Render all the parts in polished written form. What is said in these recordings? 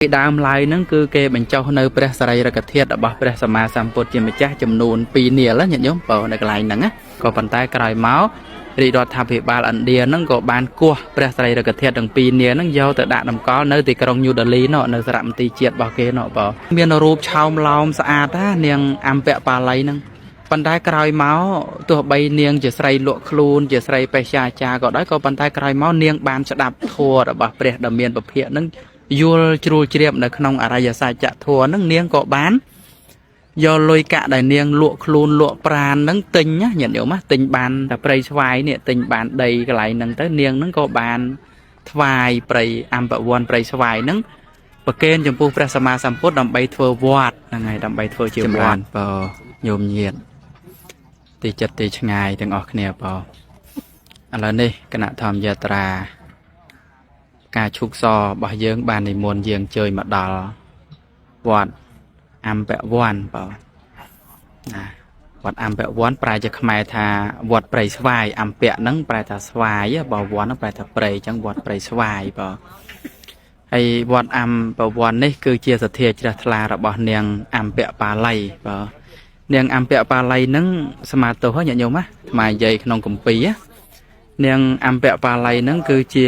ពីដើមឡើយហ្នឹងគឺគេបញ្ចុះនៅព្រះសារីរិកធាតុរបស់ព្រះសម្មាសម្ពុទ្ធជាម្ចាស់ចំនួន2នាលណាញាតិញោមបើនៅកន្លែងហ្នឹងណាក៏ប៉ុន្តែក្រោយមករាជរដ្ឋាភិបាលឥណ្ឌាហ្នឹងក៏បានគោះព្រះសារីរិកធាតុទាំងពីរនាលហ្នឹងយកទៅដាក់តម្កល់នៅទីក្រុងញូដេលីនោះនៅសារមន្ទីរជាតិរបស់គេនោះបើមានរូបឆោមឡោមស្អាតណានាងអំពបាលីហ្នឹងប៉ុន្តែក្រោយមកទោះបីនាងជាស្រីលក់ខ្លួនជាស្រីបេះចាចាក៏ដោយក៏ប៉ុន្តែក្រោយមកនាងបានស្ដាប់ធម៌របស់ព្រះដ៏មានពភាកនឹងយល់ជ្រួលជ្រាបនៅក្នុងអរិយសច្ចធម៌នឹងនាងក៏បានយកលុយកាក់ដែលនាងលក់ខ្លួនលក់ប្រាននឹងទិញណាញាតិញោមណាទិញបានតែព្រៃស្វាយនេះទិញបានដីកន្លែងហ្នឹងទៅនាងនឹងក៏បានថ្វាយព្រៃអំពវ័នព្រៃស្វាយហ្នឹងប្រគេនចំពោះព្រះសម្មាសម្ពុទ្ធដើម្បីធ្វើវត្តហ្នឹងហើយដើម្បីធ្វើជាវត្តបើញោមញាត ទីចិត្តទីឆ្ងាយទាំងអស់គ្នាបើឥឡូវនេះគណៈធម្មយាត្រាការឈូកសរបស់យើង បាននិមន្តយើងជើញមកដល់វត្តអំពវ័នបើណាវត្តអំពវ័នប្រែជាខ្មែរថាវត្តព្រៃស្វាយអំពៈហ្នឹងប្រែថាស្វាយបើវ័នហ្នឹងប្រែថាព្រៃអញ្ចឹងវត្តព្រៃស្វាយបើហើយវត្តអំពវ័ននេះគឺជាសទ្ធាជ្រះថ្លារបស់នាងអំពបាលីបើ នាងអំពបាលីនឹងសមាទោសញាតិញោមណាអាត្មានិយាយក្នុងគម្ពីរណានាងអំពបាលីនឹងគឺជា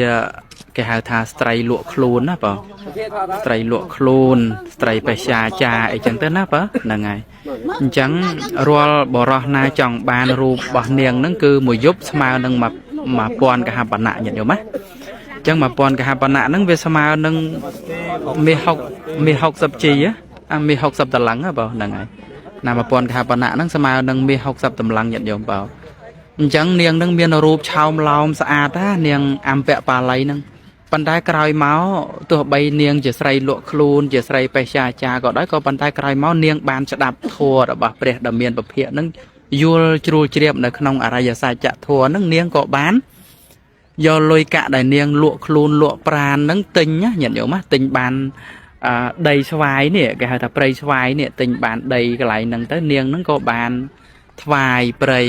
គេហៅថាស្ត្រីលក់ខ្លួនណាបើស្ត្រីលក់ខ្លួនស្ត្រីបេះចាអីចឹងទៅណាបើហ្នឹងហើយអញ្ចឹងរាល់បរោះណាចង់បានរូបរបស់នាងនឹងគឺមួយយប់ស្មើនឹង1000កហបណៈញាតិញោមណាអញ្ចឹង1000កហបណៈហ្នឹងវាស្មើនឹងមាស6មាស60ជីអាមាស60តឡឹងណាបើហ្នឹងហើយណា1000កហបណៈហ្នឹងស្មើនឹងមាស60តម្លឹងញាតិញោមបើអញ្ចឹងនាងនឹងមានរូបឆោមឡោមស្អាតណានាងអំពបាលីហ្នឹងប៉ុន្តែក្រោយមកទោះបីនាងជាស្រីលក់ខ្លួនជាស្រីបេះចាក៏ដោយក៏ប៉ុន្តែក្រោយមកនាងបានស្ដាប់ធម៌របស់ព្រះដ៏មានពភាកហ្នឹងយល់ជ្រួលជ្រាបនៅក្នុងអរិយសច្ចធម៌ហ្នឹងនាងក៏បានយកលុយកាក់ដែលនាងលក់ខ្លួនលក់ប្រានហ្នឹងទិញណាញាតិញោមណាទិញបានអឺដីស្វាយនេះគេហៅថាព្រៃស្វាយនេះទិញបានដីកន្លែងហ្នឹងទៅនាងហ្នឹងក៏បានថ្វាយព្រៃ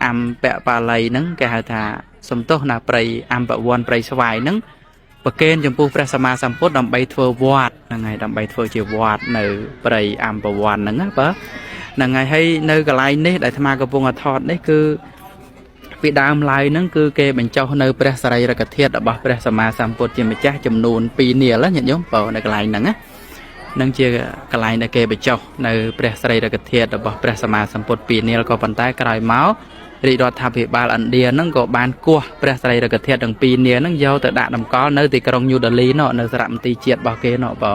អំពបាលីហ្នឹងគេហៅថាសំទោសណាព្រៃអំពវ័នព្រៃស្វាយហ្នឹងប្រគេនចំពោះព្រះសម្មាសម្ពុទ្ធដើម្បីធ្វើវត្តហ្នឹងហើយដើម្បីធ្វើជាវត្តនៅព្រៃអំពវ័នហ្នឹងណាបើហ្នឹងហើយហើយនៅកន្លែងនេះដែលអាត្មាកំពុងតែថតនេះគឺ ពីដើមឡើយហ្នឹងគឺគេបញ្ចុះនៅព្រះសារីរិកធាតុរបស់ព្រះសម្មាសម្ពុទ្ធជាម្ចាស់ចំនួន2នាលណាញាតិញោមបើនៅកន្លែងហ្នឹងណានឹងជាកន្លែងដែលគេបញ្ចុះនៅព្រះសារីរិកធាតុរបស់ព្រះសម្មាសម្ពុទ្ធ2នាលក៏ប៉ុន្តែក្រោយមករាជរដ្ឋាភិបាលឥណ្ឌាហ្នឹងក៏បានគោះព្រះសារីរិកធាតុទាំងពីរនាលហ្នឹងយកទៅដាក់តម្កល់នៅទីក្រុងញូដេលីនោះនៅសារមន្ទីរជាតិរបស់គេនោះបើ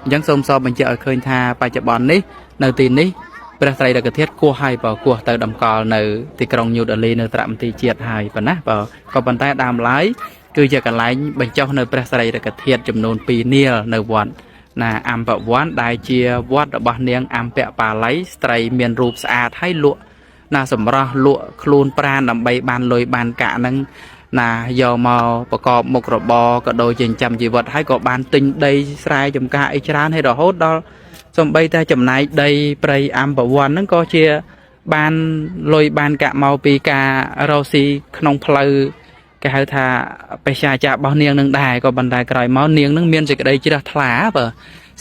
អញ្ចឹងសូមសបបញ្ជាក់ឲ្យឃើញថាបច្ចុប្បន្ននេះនៅទីនេះ ព្រះត្រៃរកធាតុគោះហើយបើគោះទៅតម្កល់នៅទីក្រុងញូដេលីនៅត្រមន្ទីរជាតិហើយប៉ុណ្ណាបើក៏ប៉ុន្តែដើមឡើយគឺជាកន្លែងបញ្ចុះនៅព្រះសរីរកធាតុចំនួន2នាលនៅវត្តណាអំពវ័នដែលជាវត្តរបស់នាងអំពបាលីស្ត្រីមានរូបស្អាតហើយលក់ណាសម្រស់លក់ខ្លួនប្រានដើម្បីបានលុយបានកាក់ហ្នឹងណាយកមកប្រកបមុខរបរក៏ដូចជាចិញ្ចឹមជីវិតហើយក៏បានទិញដីស្រែចម្ការអីច្រើនហើយរហូតដល់ សំបីតែចំណាយដីព្រៃអំពវ័នហ្នឹងក៏ជាបានលុយបានកាក់មកពីការរកស៊ីក្នុងផ្លូវគេហៅថាបេះចារបស់នាងនឹងដែរក៏ប៉ុន្តែក្រោយមកនាងនឹងមានសេចក្តីជ្រះថ្លាបើ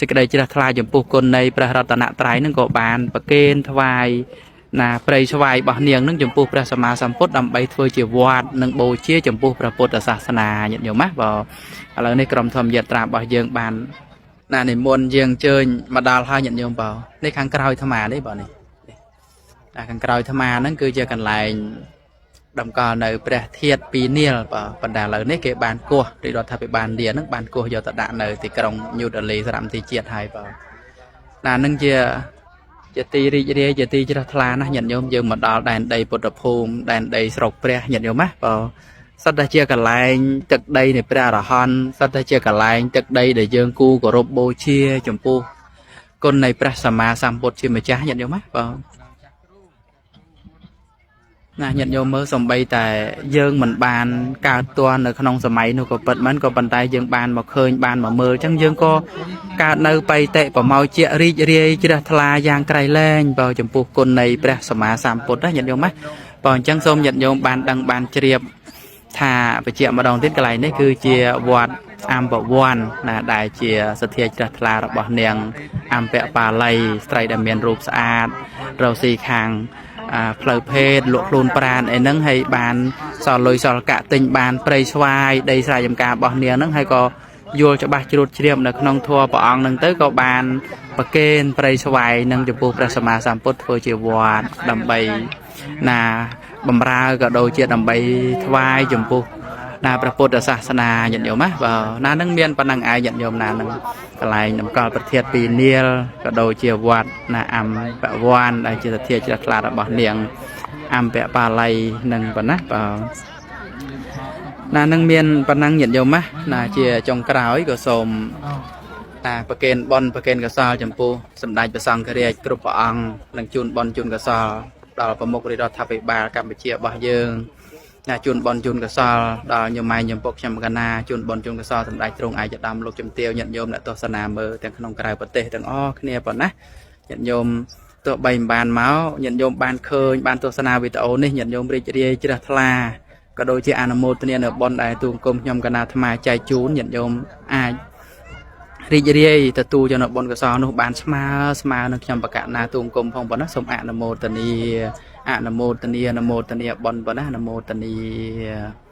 សេចក្តីជ្រះថ្លាចំពោះគុណនៃព្រះរតនត្រ័យហ្នឹងក៏បានប្រគេនថ្វាយណាព្រៃស្វាយរបស់នាងនឹងចំពោះព្រះសម្មាសម្ពុទ្ធដើម្បីធ្វើជាវត្តនិងបូជាចំពោះព្រះពុទ្ធសាសនាញាតិញោមណាបើឥឡូវនេះក្រុមធម្មយាត្រារបស់យើងបាន ណានិមន្តយើងអញ្ជើញមកដល់ហើយញាតិញោមបើនេះខាងក្រោយអាត្មានេះបើនេះណាខាងក្រោយអាត្មាហ្នឹងគឺជាកន្លែងតម្កល់នៅព្រះធាតុពីរនាលបើប៉ុន្តែឥឡូវនេះគេបានគោះរាជរដ្ឋាភិបាលឥណ្ឌាហ្នឹងបានគោះយកទៅដាក់នៅទីក្រុងញូដេលីសារមន្ទីរជាតិហើយបើណាហ្នឹងជាជាទីរីករាយជាទីជ្រះថ្លាណាស់ញាតិញោមយើងមកដល់ដែនដីពុទ្ធភូមិដែនដីស្រុកព្រះញាតិញោមណាបើ សុទ្ធតែជាកន្លែងទឹកដីនៃព្រះអរហន្តសុទ្ធតែជាកន្លែងទឹកដីដែលយើងគូគោរពបូជាចំពោះគុណនៃព្រះសម្មាសម្ពុទ្ធជាម្ចាស់ញាតិញោមណាបាទណាញាតិញោមមើលសំបីតែយើងមិនបានកើតទាន់នៅក្នុងសម័យនោះក៏ពិតមែនក៏ប៉ុន្តែយើងបានមកឃើញបានមកមើលអញ្ចឹងយើងក៏កើតនៅបៃតិប្រមោជៈរីករាយជ្រះថ្លាយ៉ាងក្រៃលែងបើចំពោះគុណនៃព្រះសម្មាសម្ពុទ្ធណាញាតិញោមណាបើអញ្ចឹងសូមញាតិញោមបានដឹងបានជ្រាប ថាបញ្ជាក់ម្ដងទៀតកន្លែងនេះគឺជាវត្ត អំពវ័នណាដែលជាសទ្ធាជ្រះថ្លារបស់នាងអំពបាលីស្ត្រីដែលមានរូបស្អាតរកស៊ីខាងផ្លូវភេទលក់ខ្លួនប្រានអីហ្នឹងហើយបានសល់លុយសល់កាក់ទិញបានព្រៃស្វាយដីស្រែចម្ការរបស់នាងហ្នឹងហើយក៏យល់ច្បាស់ជ្រួតជ្រាបនៅក្នុងធម៌ព្រះអង្គហ្នឹងទៅក៏បានប្រគេនព្រៃស្វាយនឹងចំពោះព្រះសម្មាសម្ពុទ្ធធ្វើជាវត្តដើម្បីណាបំរើក៏ដូចជាដើម្បីថ្វាយចំពោះណាព្រះពុទ្ធសាសនាញាតិញោមណាបើណានឹងមានប៉ុណ្ណឹងឯងញាតិញោមណានឹងកន្លែងតម្កល់ប្រធានពីនាលក៏ដូចជាវត្តណាអំពវ័នដែលជាសទ្ធាជ្រះថ្លារបស់នាងអំពបាលីនឹងប៉ុណ្ណាបើណានឹងមានប៉ុណ្ណឹងញាតិញោមណាណាជាចុងក្រោយក៏សូមណាប្រគេនបុណ្យប្រគេនកុសលចំពោះសម្ដេចព្រះសង្ឃរាជគ្រប់ព្រះអង្គនិងជូនបុណ្យជូនកុសលដល់ប្រមុខរាជរដ្ឋាភិបាលកម្ពុជារបស់យើងណាជូនបុណ្យជូនកុសលដល់ញោមម៉ែញោមពុកខ្ញុំកណាជូនបុណ្យជូនកុសលសម្ដេចទ្រង់ឯកឧត្តមលោកជំទាវញាតិញោមអ្នកទស្សនាមើលទាំងក្នុងក្រៅប្រទេសទាំងអស់គ្នាប៉ុណ្ណាញាតិញោមទោះបីមិនបានមកញាតិញោមបានឃើញបានទស្សនាវីដេអូនេះញាតិញោមរីករាយជ្រះថ្លាក៏ដូចជាអនុមោទនានៅបុណ្យដែលទូលគុំខ្ញុំកណាអាត្មាចែកជូនញាតិញោមអាចរីករាយទទួលយកនៅបុណ្យកុសលនោះបានស្មើស្មើនឹងខ្ញុំបកណាទូលគុំផងប៉ុណ្ណាសូមអនុមោទនាអនុមោទនាអនុមោទនាបុណ្យប៉ុណ្ណាអនុមោទនា។